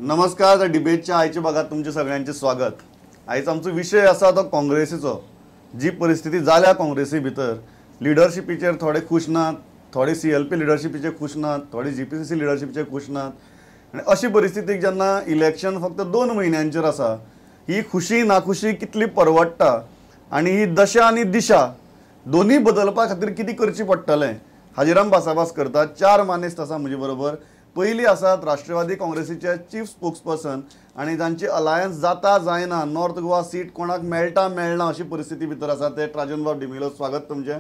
नमस्कार, the डिबेटच्या आयच्या भागात तुमचे सगळ्यांचे स्वागत। आयज आमचो विशय आसा तो काँग्रेसीचो। जी परिस्थिती जाल्या काँग्रेसी भितर, लिडरशिपीचेर थोडे खुश नात, थोडे सीएलपी लिडरशिपीचेर खुश नात, थोडे जीपीसीसी लिडरशिपीचेर खुश नात। आनी अशी परिस्थितीक जेन्ना इलेक्शन फक्त 2 म्हयन्यांचेर आसा, ही खुशी नाखुशी कितली परवडटा आनी ही दशा आनी दिशा दोन्ही बदलपा खातीर कितें करचें पडटलें हाजेर आमी भासाभास करतात। 4 मानेस्त आसा म्हजे बरोबर। पयली आसात राष्ट्रवादी काँग्रेसीचे चीफ स्पोक्सपर्सन आनी जांची अलायन्स जाता जायना, नॉर्थ गोवा सीट कोणाक मेळटा मेळना अशी परिस्थिती भितर आसा ते ट्राजनबाब डिमेलो, स्वागत तुमचें।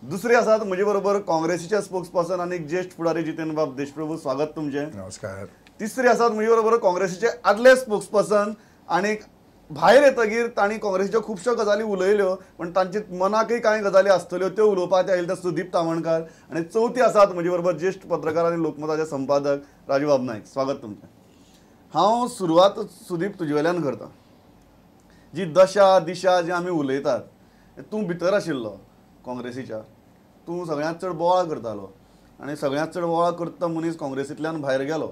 दुसरे आसात म्हजे बरोबर काँग्रेसीचे स्पोक्सपर्सन आनी ज्येश्ठ फुडारी जितेंद्रबाब देशप्रभू, स्वागत तुमचें। नमस्कार। तिसरे आसात म्हजे बरोबर काँग्रेसीचे आदले स्पोक्सपर्सन आनी भायर येतगीर तांणी काँग्रेसीच्यो खुबश्यो गजाली उलयल्यो पण तांचे मनाकय कांय गजाली आसतल्यो त्यो उलोवपाक आयले ते सुदीप तामणकार। आनी चवथी आसात म्हजे बरोबर ज्येश्ठ पत्रकार आनी लोकमताचे संपादक राजूबाब नायक, स्वागत तुमचें। हांव सुरवात सुदीप तुजे वेल्यान करता। जी दशा दिशा जी आमी उलयतात, तूं भितर आशिल्लो काँग्रेसीच्या, तूं सगळ्यांत चड बोवाळ करतालो आनी सगळ्यांत चड बोवाळ करता मनीस काँग्रेसींतल्यान भायर गेलो।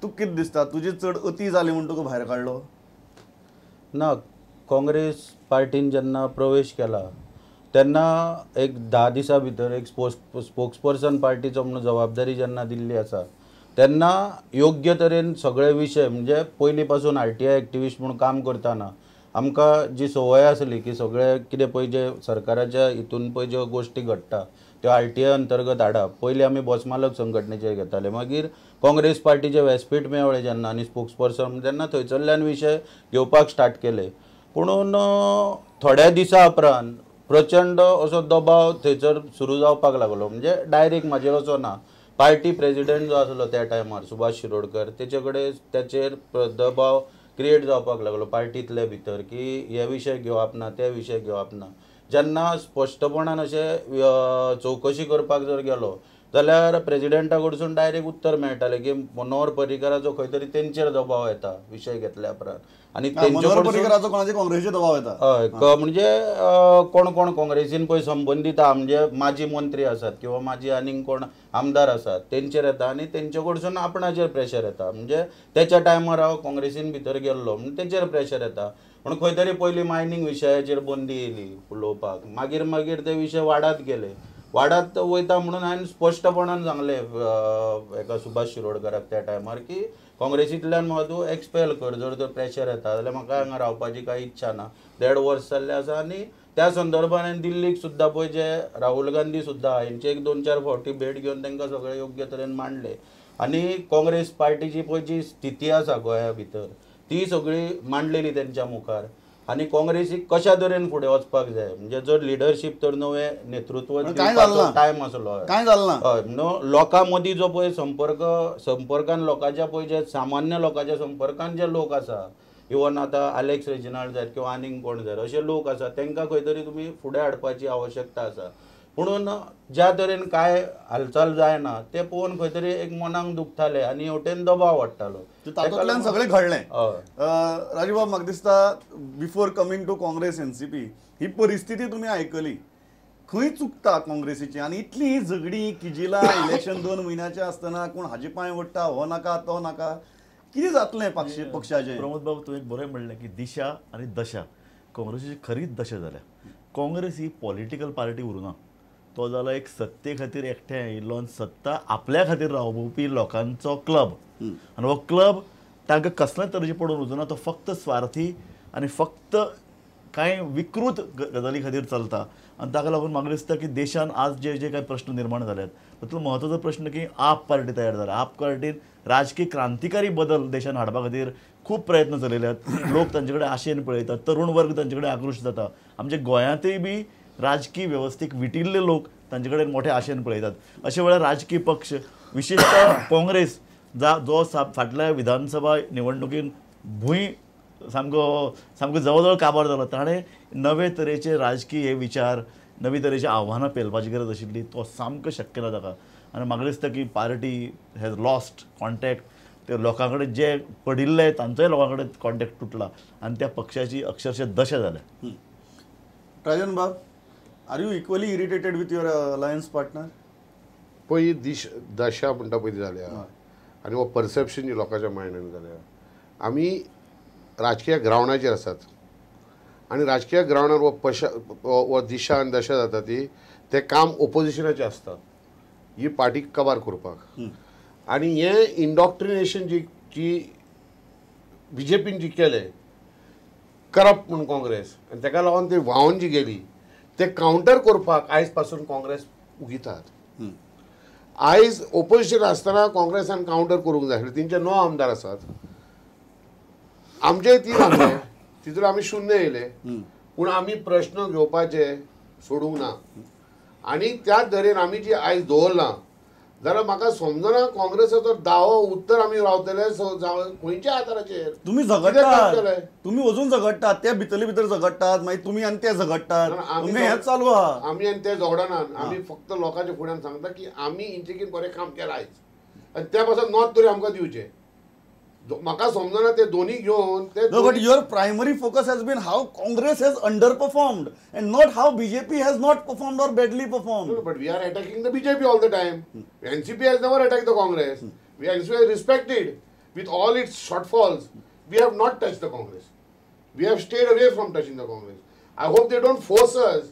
तुका कितें दिसता, तुजी चड अती जाली म्हूण तुका भायर काडलो? ना, काँग्रेस पार्टीन जेन्ना प्रवेश केला तेन्ना एक 10 दिसां भितर एक स्पोक्सपर्सन पार्टीचो म्हणून जबाबदारी जेन्ना दिल्ली आसा तेन्ना योग्य तरेन सगळे विशय, म्हणजे पयलीं पासून आरटीआय एक्टिविस्ट म्हणून काम करतना आमकां जी संवय आसली की सगळे कितें पळय जे सरकाराच्या हितून पळय ज्यो गोश्टी घडटा त्यो आरटीआय अंतर्गत हाडप। पयलीं आमी बसमालक संघटनेचेर घेताले, मागीर काँग्रेस पार्टीचे व्यासपीठ मेळ्ळें जेन्ना आनी स्पोक्सपर्सन तेन्ना थंयसरल्यान विशय घेवपाक स्टार्ट केले। पुणून थोड्या दिसां उपरांत प्रचंड असो दबाव थंयसर सुरू जावपाक लागलो। म्हणजे डायरेक्ट म्हाजेर असो ना, पार्टी प्रेजिडेंट जो आसलो त्या टायमार सुभाष शिरोडकर, तेचे कडेन तेचेर दबाव क्रिएट जावपाक लागलो पार्टींतले भितर की हे विशय घेवप ना, ते विशय घेवप ना। जेन्ना स्पश्टपणान अशें चवकशी करपाक जर गेलो जाल्यार प्रेजिडेंटा कडसून डायरेक्ट उत्तर मेळटालें की मनोहर पर्रीकाराचो खंय तरी तेंचेर दबाव येता विशय घेतल्या उपरांत। आनी तेंचे दबाव येता, हय, म्हणजे कोण कोण काँग्रेसीन पळय संबंदीत आहा, म्हणजे माजी मंत्री आसात किंवा माजी आनीक कोण आमदार आसात तेंचेर येता आनी तेंचे कडसून आपणाचेर प्रेशर येता। म्हणजे तेच्या टायमार हांव काँग्रेसीन भितर गेल्लो म्हणून तेचेर प्रेशर येता। पूण खंय तरी पयलीं मायनींग विशयाचेर बंदी येयली उलोवपाक, मागीर मागीर ते विशय वाडत गेले, वाडत वयता म्हणून हांवें स्पश्टपणान सांगलें एका सुभाष शिरोडकराक त्या टायमार की काँग्रेसींतल्यान म्हाका तूं एक्सपेल कर, जर तर प्रेशर येता जाल्यार म्हाका हांगा रावपाची कांय इच्छा ना। 1.5 वर्स जाल्लें आसा आनी त्या संदर्भान हांवें दिल्लीक सुद्दां पळय जे राहुल गांधी सुद्दां हेंचे 1, 2, 4 फावटी भेट घेवन तांकां सगळें योग्य तरेन मांडलें आनी काँग्रेस पार्टीची पळय जी स्थिती आसा गोंया भितर ती सगळी मांडलेली तेंच्या मुखार आनी काँग्रेसीक कशा तरेन फुडें वचपाक जाय, म्हणजे जर लिडरशीप तर नवें नेतृत्व टायम आसलो कांय जालें ना। हय, न्हू लोकां मदीं जो पळय संपर्क, संपर्कान लोकांच्या पळय जे सामान्य लोकांच्या संपर्कान जे लोक आसा, इवन आतां आलेक्स रेजिनाल्ड जायत किंवा आनीक कोण जायत अशे लोक आसा तांकां खंय तरी तुमी फुडें हाडपाची आवश्यकता आसा। पुणून ज्या तरेन कांय हालचाल जायना ते पळोवन खंय तरी एक मनाक दुखतालें आनी हेवटेन दबाव वाडटालो, तातूंतल्यान सगळें घडलें। राजूबाब, म्हाका दिसता before coming to Congress NCP ही परिस्थिती तुमी आयकली, खंय चुकता काँग्रेसीची आनी इतली ही झगडी किजिला इलेक्शन 2 म्हयन्याचें आसतना कोण हाजे पांय ओडटा, हो नाका तो नाका, कितें जातलें पक्षाचें? प्रमोद बाबू, तुवें एक बरें म्हणलें की दिशा आनी दशा, काँग्रेसीची खरीच दशा जाल्या। काँग्रेस ही पॉलिटिकल पार्टी उरूना, तो जाला एक सत्ते खातीर एकठांय आयिल्लो आनी सत्ता आपल्या खातीर रावोवपी लोकांचो क्लब, आनी हो क्लब तांकां कसल्याच तरेचें पडून वचूना, तो फक्त स्वार्थी आनी फक्त कांय विकृत गजाली खातीर चलता। आनी ताका लागून म्हाका दिसता की देशान आज जे जे कांय प्रश्न निर्माण जाल्यात तातूंतलो म्हत्वाचो प्रश्न की आप पार्टी तयार जाल्या। आप पार्टीन राजकीय क्रांतिकारी बदल देशान हाडपा खातीर खूब प्रयत्न चलयल्यात, लोक तांचे कडेन आशेन पळयतात, तरुण वर्ग तांचे कडेन आकृश्ट जाता। आमच्या गोंयांतूय बी राजकीय वेवस्थेक विटिल्ले लोक तांचे कडेन मोठे आशेन पळयतात। अशे वेळार राजकीय पक्ष विशेषतः काँग्रेस जो फाटल्या विधानसभा निवडणुकीन भूंय सामको सामको जवळ जवळ काबार जालो, ताणें नवे तरेचे राजकीय हे विचार, नवी तरेची आव्हानां पेलपाची गरज आशिल्ली, तो सामको शक्य ना ताका। आनी म्हाका दिसता की पार्टी हॅज लॉस्ट कॉन्टॅक्ट, ते लोकां कडेन जे पडिल्ले तांचोय लोकां कडेन कॉन्टॅक्ट तुटला आनी त्या पक्षाची अक्षरशः दशा जाल्या। राजन बाब, are you equally irritated with your alliance partner? पळय दिश दशा म्हणटा पळय ती जाल्या, आनी हो परसेप्शन जी लोकांच्या मायंडान जाल्या. आमी राजकीय ग्रावंडाचेर आसात आनी राजकीय ग्रावंडार हो पशा हो दिशा आनी दशा जाता ती तें काम ओपोजिशनाचें आसता ही पार्टी कबार करपाक. आनी हें इंडॉक्ट्रिनेशन जी जी बीजेपीन जी केलें करप्ट म्हूण काँग्रेस आनी तेका लागून ती व्हांवन जी गेली ते कावंटर करपाक आयज पासून काँग्रेस उगितात. आयज ओपोजिशन आसतना काँग्रेसान कावंटर करूंक जाय आसलें. तेंचे 9 आमदार आसात, आमचेय 3 आसले, तितून आमी 0 येयले, पूण आमी प्रश्न घेवपाचे सोडूंक ना आनी त्याच तरेन आमी जी आयज दवरलां जाल्यार म्हाका समजना काँग्रेसाचो दावो उत्तर आमी रावतले खंयच्या आधाराचेर. तुमी झगडटात, तुमी अजून झगडटात, ते भितरले भितर झगडटात, मागीर तुमी आनी ते झगडटात, हेंच चालू आहा. आमी आनी ते झगडनात, आमी फक्त लोकांच्या फुड्यान सांगता की आमी इंचेकीन बरें काम केलां आयज आनी त्या पासून नोंद तरी आमकां दिवचें. म्हाका समजना ते दोन्ही घेवन ते. But your primary focus has been how Congress has under performed and not how BJP has not performed or badly performed. But we are attacking the BJP all the time. NCP has never attack the Congress. We NCP has respected with all its shortfalls. We have not touch the Congress. We have stayed away from touching the Congress. I hope they don't force us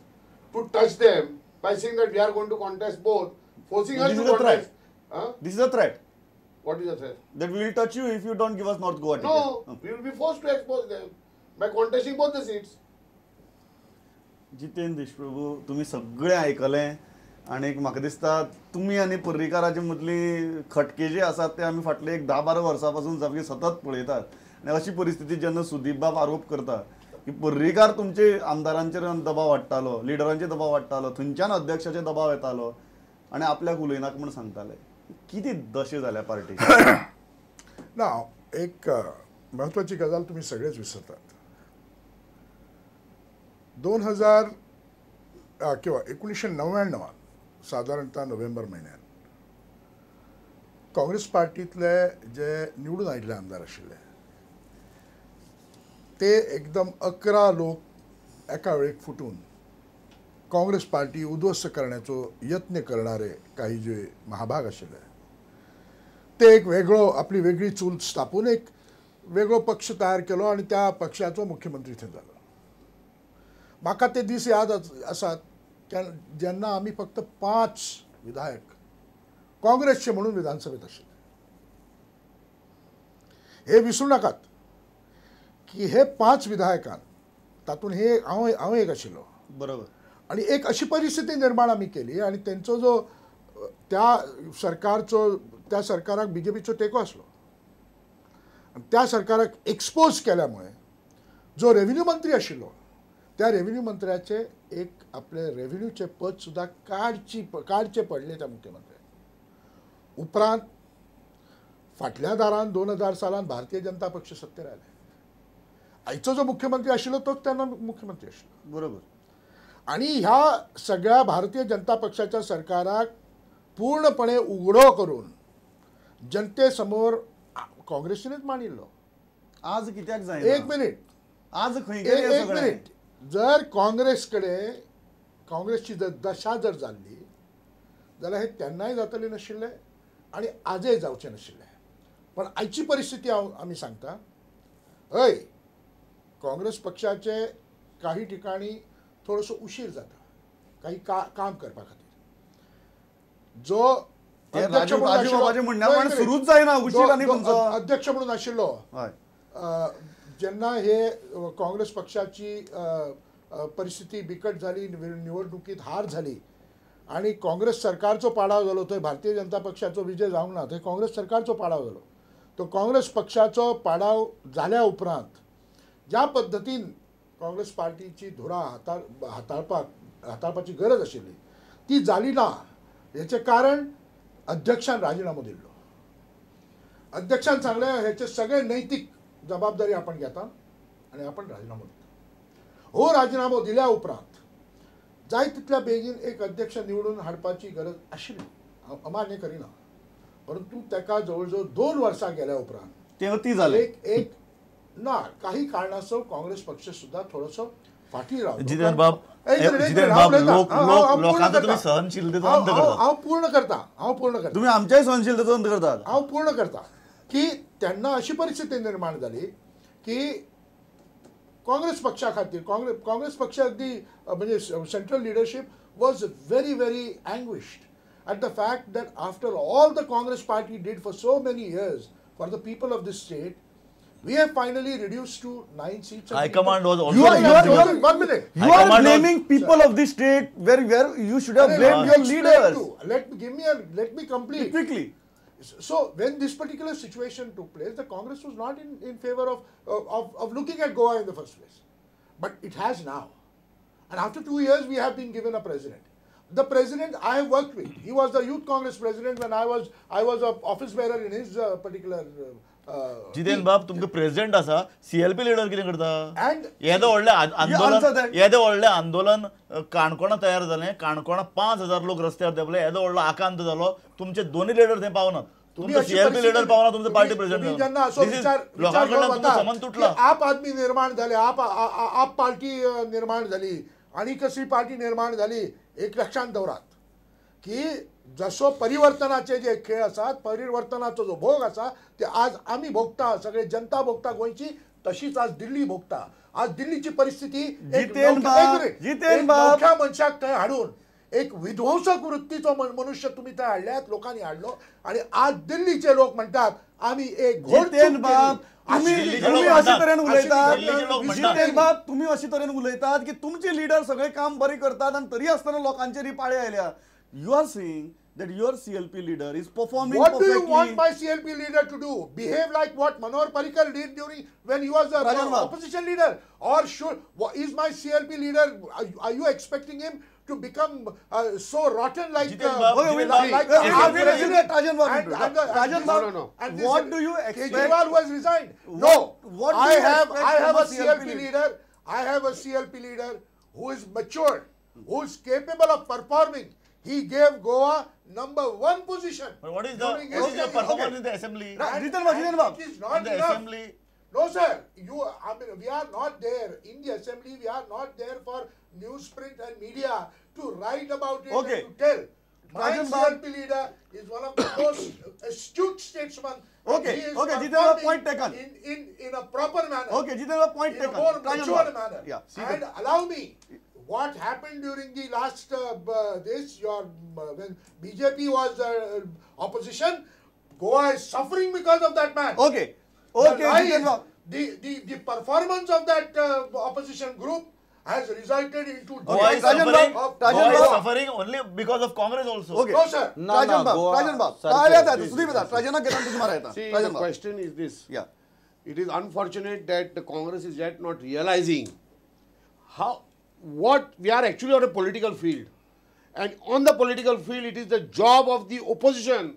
to touch them by saying that we are going to contest both, forcing us to contest. This is a threat. What is the threat? That we will touch you if you don't give us North Goa ticket. No, we will be forced to expose them by contesting both the seats. Jitendra Deshprabhu, तुम्ही सगळे आयकले आनी म्हाका दिसता तुमी आनी पर्रीकाराचे मदली खटके जे आसात ते आमी फाटले एक 10-12 वर्सां पासून सामके सतत पळयतात. आनी अशी परिस्थिती जेन्ना सुदीप बाब आरोप करता की पर्रीकार तुमचे आमदारांचेर दबाव वाडटालो, लिडरांचेर दबाव वाडटालो, थंयच्यान अध्यक्षाचेर दबाव येतालो आनी आपल्याक उलयनाक म्हूण सांगताले, कितें दशे जाल्या पार्टी? ना, एक महत्वाची गजाल तुम्ही सगळेच विसरतात. 2000 किंवा 1999 साधारणतः नोव्हेंबर महिन्यात काँग्रेस पार्टीतले जे निवडून आयिल्ले आमदार आशिल्ले ते एकदम 11 लोक एका वेळेक फुटून काँग्रेस पार्टी उद्ध्वस्त करण्याचो यत्न करणारे काही जे महाभाग आशिल्ले ते एक वेगळो आपली वेगळी चूल स्थापून एक वेगळो पक्ष तयार केलो आनी त्या पक्षाचो मुख्यमंत्री थंय जालो. म्हाका ते दीस याद आसात जेन्ना आमी फक्त 5 विधायक काँग्रेसचे म्हणून विधानसभेत आशिल्ले. हे विसरू नाकात की हे 5 विधायकान तातूंत हे हांव हांव एक आशिल्लो. बरोबर. आणि एक अशी परिस्थिती निर्माण आमी केली आणि तेंचो जो त्या सरकारचो त्या सरकाराक बीजेपीचो तेंको आसलो आनी त्या सरकाराक एक्सपोज केल्यामुळे जो रेव्हेन्यू मंत्री आशिल्लो त्या रेव्हेन्यू मंत्र्याचे एक आपले रेव्हेन्यूचे पद सुद्दां काडचे पडले त्या मुख्यमंत्र्याक. उपरांत फाटल्या दारान 2000 सालान भारतीय जनता पक्ष सत्तेर आयले. आयचो जो मुख्यमंत्री आशिल्लो तोच तेन्ना मुख्यमंत्री आशिल्लो. बरोबर. आणि ह्या सगळ्या भारतीय जनता पक्षाच्या सरकाराक पूर्णपणे उघडो करून जनतेसमोर काँग्रेसीनच मांडिल्लो. आज कित्याक जायना? एक मिनिट, आज खंय एक मिनिट. जर काँग्रेसकडे काँग्रेसची जर दशा जर जाल्ली जाल्यार हे तेन्नाय जातले नाशिल्ले आनी आजय जावचे नाशिल्ले. पण आयची परिस्थिती हांव आमी सांगता, हय काँग्रेस पक्षाचे काही ठिकाणी थोडंसं उशीर जाता काही काम करपा खातीर. जो अध्यक्ष म्हणून आशिल्लो जेन्ना हे काँग्रेस पक्षाची परिस्थिती बिकट झाली, निवडणुकीत हार झाली आणि काँग्रेस सरकारचो पाडाव जालो, थंय भारतीय जनता पक्षाचो विजय जावंक ना, थंय काँग्रेस सरकारचो पाडाव जालो. तो काँग्रेस पक्षाचो पाडाव जाल्या उपरांत ज्या पद्दतीन काँग्रेस पार्टीची धुरा हाताळपाची गरज आशिल्ली ती जाली ना. हेचें कारण अध्यक्षान राजीनामो दिल्लो. अध्यक्षान सांगलें हेचे सगळे नैतीक जबाबदारी आपण घेता आनी आपण राजीनामो दिता. हो राजीनामो दिल्या उपरांत जाय तितल्या बेगीन एक अध्यक्ष निवडून हाडपाची गरज आशिल्ली, हांव अमान्य करिना, परंतु ताका जवळ जवळ 2 वर्सां गेल्या उपरांत ते अती जालें. एक एक ना काही कारणास्तव काँग्रेस पक्ष सुद्धा थोडंसं फाटी रावलो. जितेंद्र बाब, जितेंद्र बाब, लोक लोकांचो तुम्ही सहनशीलतेचो अंत करता. हांव पूर्ण करता, हांव पूर्ण करता. तुम्ही आमच्याय सहनशीलतेचो अंत करतात. हांव पूर्ण करता की तेन्ना अशी परिस्थिती निर्माण जाली की काँग्रेस पक्षा खातीर काँग्रेस पक्ष अगदी म्हणजे central leadership was very very anguished at the fact that after all the Congress party did for so many years for the people of this state, we have finally reduced to 9 seats. High command was also. You are 1 minute. You are blaming people of the state where you should have blamed your leaders. Let me complete quickly. So when this particular situation took place, the Congress was not in favor of looking at Goa in the first place, but it has now. And after 2 years, we have been given a president. The president I have worked with, he was the Youth Congress president when I was an office bearer in his particular. Jiten बाब, तुमकां president आसा, CLP leader कितें करता? येदो व्हडलें आंदोलन काणकोणा तयार जालें, काणकोणा 5,000 लोक रस्त्यार देंवले, येदो व्हडलो आकांत जालो, तुमचे दोनूय लिडर थंय पावनात. तुमचो सीएलपी लिडर पावना, तुमचो पार्टी प्रेसिडेंट. जेन्ना असो विचार लोकां कडल्यान तुमचो संबंद तुटला. आप आदमी निर्माण जाले, आप पार्टी निर्माण जाली आनी कसली पार्टी निर्माण जाली, एक लक्षांत दवरात की जसो परिवर्तनाचे जे खेळ आसात, परिवर्तनाचो जो भोग आसा ते आज आमी भोगता, सगळे जनता भोगता गोंयची, तशीच आज दिल्ली भोगता. आज दिल्लीची परिस्थिती नवख्या मनशाक थंय हाडून एक विध्वंसक वृत्तीचो मनुष्य तुमी थंय हाडल्यात, लोकांनी हाडलो आनी आज दिल्लीचे लोक म्हणटात आमी एक घोड. तुम्ही अशे तरेन उलयतात जितेंद्र बाब, तुम्ही अशे तरेन उलयतात की तुमचे लिडर सगळे काम बरे करतात आनी तरी आसतना लोकांचेर ही पाळी आयल्या. You are saying that your CLP leader is performing What perfectly. Do you want my CLP leader to do? Behave like what Manohar Parrikar did during when he was the opposition leader? Or is my CLP leader, are you expecting him to become so rotten like our president? Rajan Babu, what do you expect? Kejriwal who has resigned. No. What I have a CLP leader. I have a CLP leader who is matured, who is capable of performing. He gave Goa number 1 position. But what is the performance in the assembly? Jiten Babu, it is not in the enough. Assembly. No, sir. I mean, we are not there in the assembly. We are not there for newsprint and media to write about it and to tell. My CLP leader is one of the most astute statesmen. Okay, okay, Jiten Babu, point taken. In a proper manner. Okay, Jiten Babu, point taken. In a more mature manner. Yeah. And allow me. What happened during the last when BJP was opposition, Goa is suffering because of that man. Okay, okay. The performance of that opposition group has resulted into Goa is suffering only because of Congress also. Okay. No, sir. Rajan Babu, Rajan Babu. See, the question is this. Yeah. It is unfortunate that the Congress is yet not realizing how. What we are actually on a political field, and on the political field it is the job of the opposition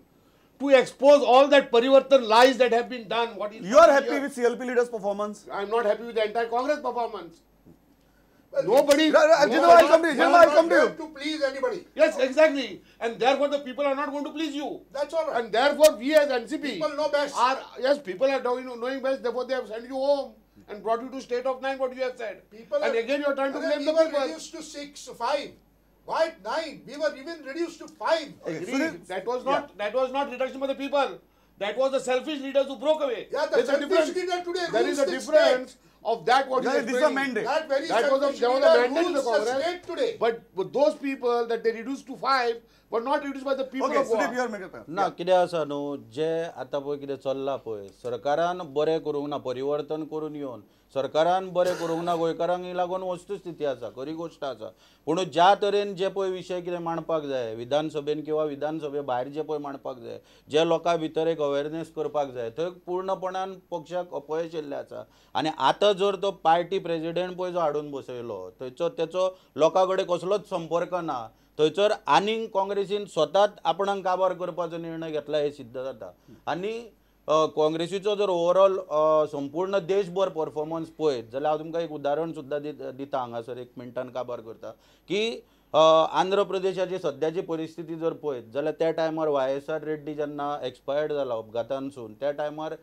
to expose all that Parivartan lies that have been done. What is you are happy with CLP leaders' performance? I am not happy with the entire Congress performance. Well, nobody. I'll come to you. I'll come to you. To please anybody. Yes, exactly. And therefore the people are not going to please you. That's all right. And therefore we as NCP people know best. People are knowing best. Therefore they have sent you home and brought you to state of 9, what you have said. People and again you are trying to blame the people. We were reduced to 6, 5. Why 9? We were even reduced to 5. Agreed. That was not reduction by the people. That was the selfish leaders who broke away. Yeah, the selfish leader today. There is a difference of that what is this is a mandate. That very that was a, selfish there was a leader mandate to the rules the Congress. state today. But those people that they reduced to 5 were not reduced by the people Okay, of Goa. Sudeep, you are making a ना कितें आसा न्हू जे आतां पळय कितें चल्लां पळय सरकारान बरें करूंक ना परिवर्तन करून येवन सरकारान बरें करूंक ना गोंयकारांक ही लागून वस्तुस्थिती आसा खरी गोश्ट आसा पूण ज्या तरेन जे पळय विशय कितें मांडपाक जाय विधानसभेन किंवा विधानसभे भायर जे पळय मांडपाक जाय जे लोकां भितर एक अवेरनेस करपाक जाय थंय पूर्णपणान पक्षाक अपयश येयल्लें आसा आनी आतां जर तो पार्टी प्रेजिडेंट पळय जो हाडून बसयलो थंयचो तेचो लोकां कडेन कसलोच संपर्क ना थंयसर आनीक काँग्रेसीन स्वताच आपणाक काबार करपाचो निर्णय घेतला हें सिद्ध जाता आनी काँग्रेसीचो जर ओवरऑल संपूर्ण देशभर परफॉर्मन्स पळयत जाल्यार हांव तुमकां एक उदाहरण सुद्दां दिता हांगासर एक मिनटान काबार करता की आंध्र प्रदेशाची सद्याची परिस्थिती जर पळयत जाल्यार त्या टायमार वाय एस आर रेड्डी जेन्ना एक्सपायर्ड जाला अपघातानसून त्या टायमार